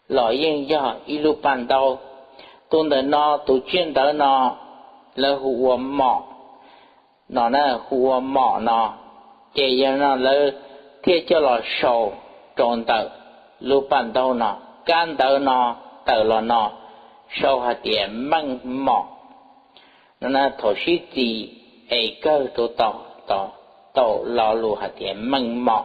los yeej yog ib lub paj ntaub. Tus ntawm no, tus tsiaj ntawv no, lawv hu ua mom no na, hu ua mom no. Ces yog no lawv thiaj coj los sau rau ntawm lub paj ntaub no. Kab ntawv no tawm los no sau hais tias meej mom no na. Thaum sib txis es kawg rau tom, tom, tom lo lus hais tias meej mom.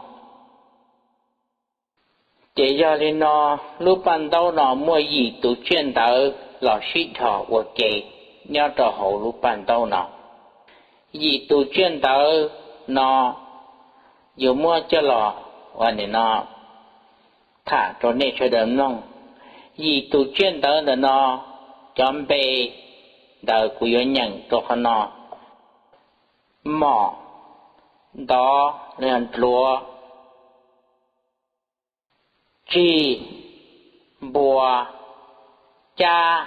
Ces yog li no, lub paj ntaub no muaj yim tus tsiaj ntawv los sib dhos ua ke nyob rau hauv lub paj ntaub no. Yim tus tsiaj ntawv no yuav muab coj los ua no tham rau nej sawv daws mloog. Yim tus tsiaj ntawv ntawm no, cov npe ntawd kuv yuav nyeem rau qhov no: mom, ntov los yog ntluav, tsig, npua, cab,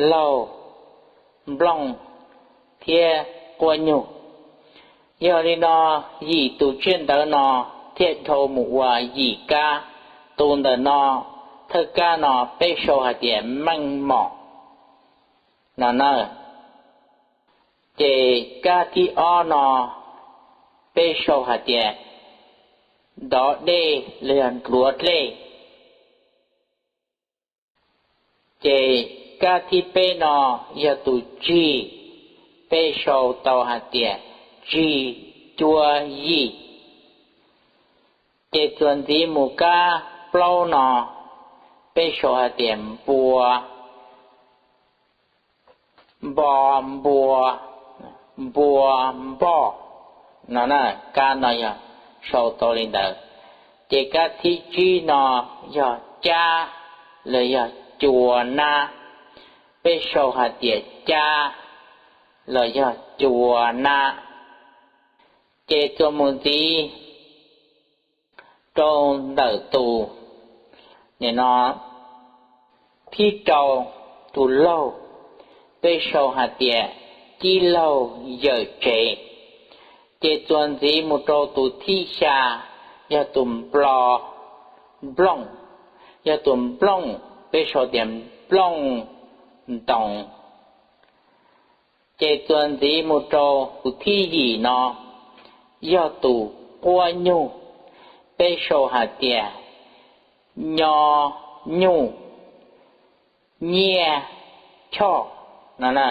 laug, nplooj thiab quab nyug. Yog li no, yim tus tsiaj ntawv no thiaj dhau mus ua yim kab. Tus ntawm no, thawj kab no peb sau hais tias meej mom no na. Ces kab thib ob no peb sau hais tias ntov dej los yog ntluav dlej. Ces kab thib peb no yog tus tsig, peb sau tau hais tias tsig cua yij. Ces txuas ntxiv mus kab plaub no, peb sau hais tias npua, npo, npua, npua, npoj no na. Kab no yog sau tau li ntawd. Ces kab thib tsib no yog cab los yog cua nab, peb sau hais tias cab los yog cua nab. Ces txuas mus ntxiv rau ntawm tus, nim no, thib rau, tus laug, peb sau hais tias cib laug yawm tsev. Ces txuas ntxiv mus rau tus thib xya, yog tus nplo, nplooj, yog tus nplooj, peb sau tias nplooj ntoos. Ces txuas ntxiv mus rau tus thib yim no, yog tus quab nyug, peb sau hais tias nyo nyuj, nyiaj choj no na.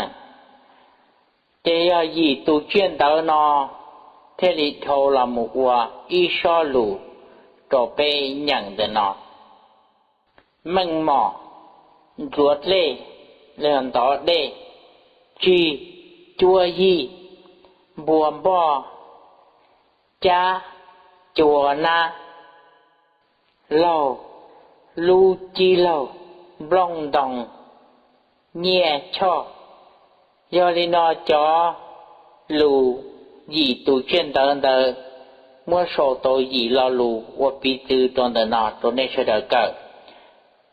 Ces yog yim tus tsiaj ntawv no thiaj li dhau los mus ua ib sob lus rau peb nyeem ntawm no: meej mom, ntxuav dlej los yog ntov dej, tsig, cuab yij, npua npoj, cab, cua nab, laug, lub cib laug, nplooj ntoos, nyiaj choj. Yog li no cov lus yim tus tsiaj ntawv ntawd muab sau tau yim lo lus ua piv txwv rau ntawm no rau nej sawv daws kawm.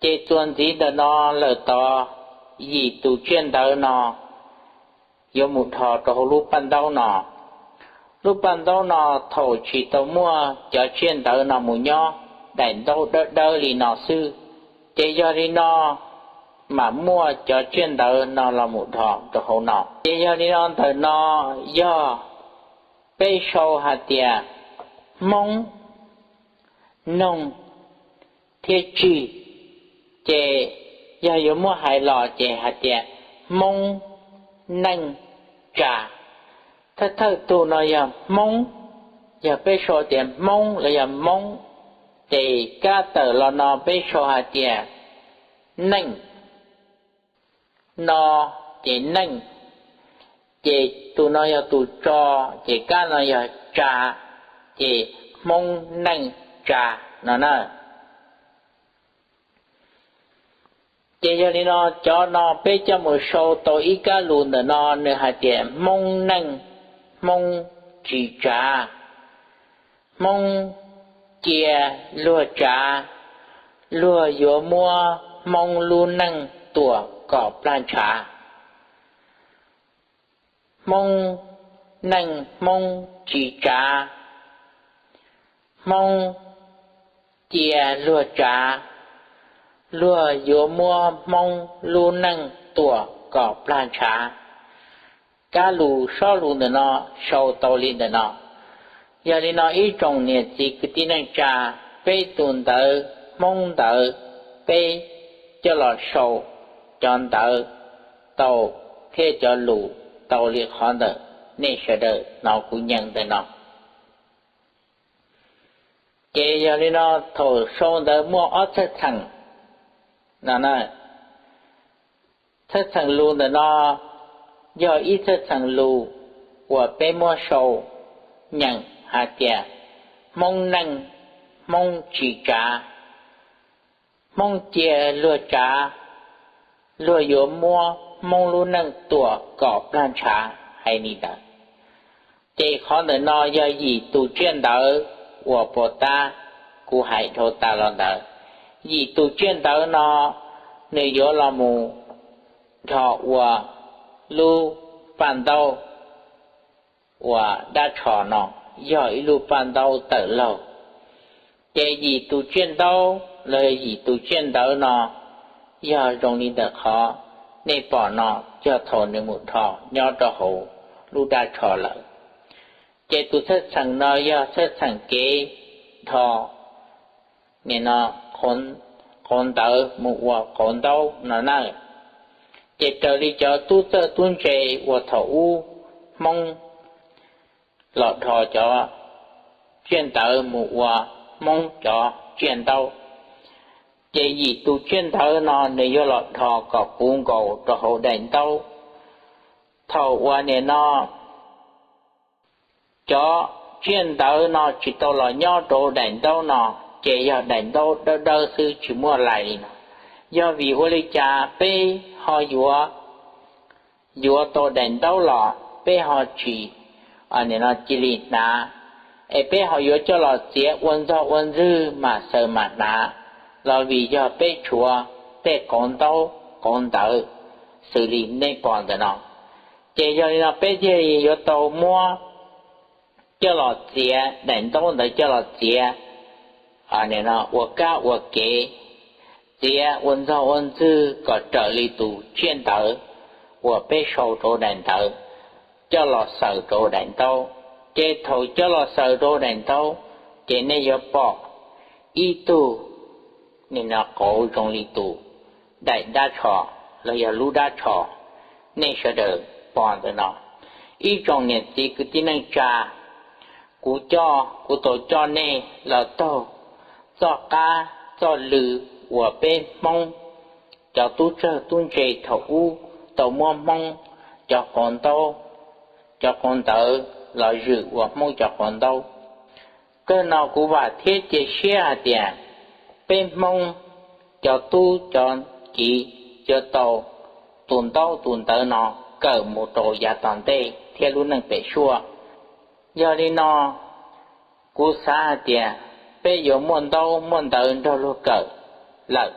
Ces txuas ntxiv ntawm no lawm tod, yim tus tsiaj ntawv no yuav mus dhos rau hauv lub paj ntaub no. Lub paj ntaub no thaum tsis tau muaj cov tsiaj ntawv no mus nyob, daim ntaub dawb dawb li no xwb. Ces yog li no mam muaj cov tsiaj ntawv no los mus dhos rau hauv no. Ces yog li no ntawm no yog peb sau hais tias hmoob, noog thiab tsig. Ces yog yuav muab hais los ces hais tias hmoob, neej, tsa. Thawj thawj tug no yog hmoob, yog peb sau tias hmoob los yog moob. Ces kab tawm los no peb sau hais tias neej, no, ces neej. Ces tus no yog tus tso, ces kab no yog tsa, ces hmoob, neej, tsa no na. Ces yog li no cov no peb coj mus sau tau ib kab lus ntawm no nws hais tias hmoob neej, hmoob tsis tsav, hmoob cia luag tsav, luag yuav muab hmoob lub neej tuam kom plag ntshav. Hmoob neej, hmoob tsis tsav, hmoob cia luag tsav, luag yuav muab Hmoob lub neej tuam kom plag ntshav. Kab lus sob lus ntawm no sau tau li ntawm no. Yog li no ib tsoom niam txiv kwv tij neej tsa, peb tus ntawv Hmoob ntawd, peb coj los sau cov ntawv tau thiab cov lus tau li qhov ntawm nej sawv daws hnov kuv nyeem ntawm no. Ces yog li no, thaum sau ntawv muaj ob txheej txheem no na. Txheej txheem lus ntawm no yog ib txheej txheem lus uas peb muab sau nyeem hais tias Hmoob neej, Hmoob tsis tsav, Hmoob cia luag tsav, luag yuav muab Hmoob lub neej tuam kom plag ntshav hais li ntawd. Ces qhov ntawm no yog yim tus tsiaj ntawv uas pos tab kuv hais dhau tas los ntawd. Yim tus tsiaj ntawv no nws yuav los mus dhos ua lub paj ntaub uas dab tsho no, yog ib lub paj ntaub tawm laug. Ces yim tus tsiaj ntaub los yog yim tus tsiaj ntawv no yog zoo li ntawm qhov nej pom no, yog thaum nws mus dhos nyob rau hauv lub dab tsho lawm. Ces tus txheej txheem no yog txheej txheem kev dhos nim no qauv ntawv mus ua qauv ntaub no na. Ces raws li cov tub txawj tub ntse uas thaum ub Hmoob los dhos cov tsiaj ntawv mus ua Hmoob cov tsiaj ntaub. Ces yim tus tsiaj ntawv no nws yuav los dhos kom puv nkaus rau hauv daim ntaub. Thaum uas nim no cov tsiaj ntawv no tsis tau los nyob rau daim ntaub no, ces yog daim ntaub dawb dawb xwb tsis muaj lais li no. Yog vim ua li cas peb ho yuav, yuav tau daim ntaub los peb ho tsis, nim no cia li hnav, es peb ho yuav coj los txiav ua ntxog ua ntxwg mas xaws mas hnav, los vim yog peb tshuav tej qauv ntaub qauv ntawv xws li nej pom ntawm no. Ces yog li no peb thiaj li yuav tau muab coj los txiav, daim ntaub ntawd coj los txiav ua kab ua kev, txiav ua ntxog ua ntxwg kom raws li tus tsiaj ntawv uas peb sau rau daim ntawv, coj los xaws rau daim ntaub. Ces thaum coj los xaws rau daim ntaub, ces nej yuav pom ib tug nim no qauv zoo li tus daim dab tsho los yog lub dab tsho nej sawv daws pom ntawm no. Ib tsoom niam txiv kwv tij neej tsa, kuv coj, kuv tau coj nej los taug txoj qab txoj lw uas peb Hmoob cov tub tsawg tub ntse thaum ub tau muab Hmoob cov qauv ntaub, cov qauv ntawv los zwm ua Hmoob cov qauv ntaub. Kawg no kuv vam thiab cia siab hais tias peb Hmoob cov tub cov kiv yuav tau tus ntaub tus ntawv no kawm mus rau yav tom ntej thiab lub neej pem suab. Yog li no, kuv xav hais tias peb yuav muaj ntaub muaj ntawv nrog luag kawm lawm.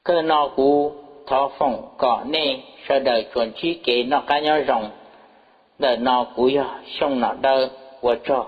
Kawg no kuv thov foom kom nej sawv daws tsuas ntsib kev noj qab nyob zoo. Ntawm no kuv yog Xyooj Nom Dawb, ua tsaug.